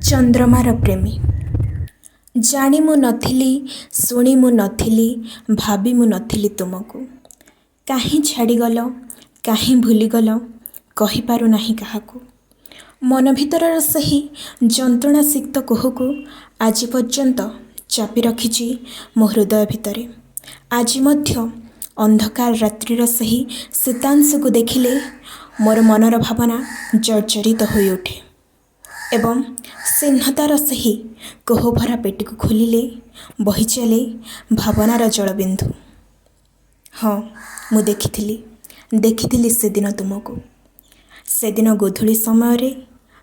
ଚନ୍ଦ୍ରମାର ପ୍ରେମୀ। ଜାଣି ମୁଁ ନଥିଲି, ଶୁଣି ମୁଁ ନଥିଲି, ଭାବି ମୁଁ ନଥିଲି ତୁମକୁ। କାହିଁ ଛାଡ଼ିଗଲ, କାହିଁ ଭୁଲିଗଲ, କହିପାରୁନାହିଁ କାହାକୁ। ମନ ଭିତରର ସେହି ଯନ୍ତ୍ରଣାସିକ୍ତ କୋହକୁ ଆଜି ପର୍ଯ୍ୟନ୍ତ ଚାପି ରଖିଛି ମୋ ହୃଦୟ ଭିତରେ। ଆଜି ମଧ୍ୟ ଅନ୍ଧକାର ରାତ୍ରିର ସେହି ଶୀତାଂଶୁକୁ ଦେଖିଲେ ମୋର ମନର ଭାବନା ଜର୍ଜରିତ ହୋଇଉଠେ ଏବଂ ଶୂନ୍ୟତାର ସେହି କୋହଭରା ପେଟିକୁ ଖୋଲିଲେ ବହିଚାଲେ ଭାବନାର ଜଳବିନ୍ଦୁ। ହଁ, ମୁଁ ଦେଖିଥିଲି, ଦେଖିଥିଲି ସେଦିନ ତୁମକୁ। ସେଦିନ ଗୋଧୂଳି ସମୟରେ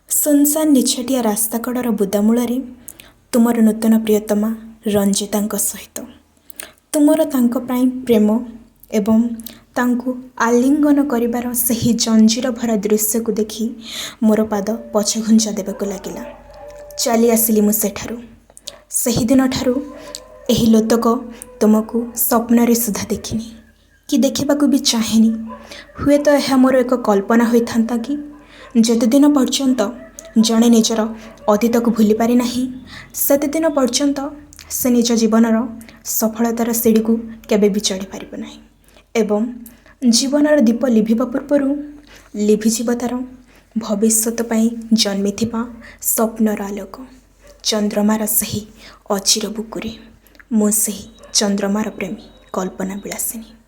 ଶୂନଶାନ ନିଛାଟିଆ ରାସ୍ତାକଡ଼ର ବୁଦାମୂଳରେ ତୁମର ନୂତନ ପ୍ରିୟତମା ରଞ୍ଜିତାଙ୍କ ସହିତ। ତୁମର ତାଙ୍କ ପାଇଁ ପ୍ରେମ ଏବଂ ତାଙ୍କୁ ଆଲିଙ୍ଗନ କରିବାର ସେହି ଜଞ୍ଜିର ଭରା ଦୃଶ୍ୟକୁ ଦେଖି ମୋର ପାଦ ପଛଘୁଞ୍ଚା ଦେବାକୁ ଲାଗିଲା। ଚାଲି ଆସିଲି ମୁଁ ସେଠାରୁ। ସେହିଦିନଠାରୁ ଏହି ଲୋତକ ତୁମକୁ ସ୍ୱପ୍ନରେ ସୁଦ୍ଧା ଦେଖିନି କି ଦେଖିବାକୁ ବି ଚାହେଁନି। ହୁଏତ ଏହା ମୋର ଏକ କଳ୍ପନା ହୋଇଥାନ୍ତା କି? ଯେତେଦିନ ପର୍ଯ୍ୟନ୍ତ ଜଣେ ନିଜର ଅତୀତକୁ ଭୁଲିପାରି ନାହିଁ, ସେତେଦିନ ପର୍ଯ୍ୟନ୍ତ ସେ ନିଜ ଜୀବନର ସଫଳତାର ସିଡ଼ିକୁ କେବେ ବି ଚଢ଼ିପାରିବ ନାହିଁ ଏବଂ ଜୀବନର ଦୀପ ଲିଭିବା ପୂର୍ବରୁ ଲିଭିଯିବ ତା'ର ଭବିଷ୍ୟତ ପାଇଁ ଜନ୍ମିଥିବା ସ୍ୱପ୍ନର ଆଲୋକ। ଚନ୍ଦ୍ରମାର ସେହି ଅଚିର ବୁକୁରେ ମୁଁ ସେହି ଚନ୍ଦ୍ରମାର ପ୍ରେମୀ କଳ୍ପନା ବିଳାସିନୀ।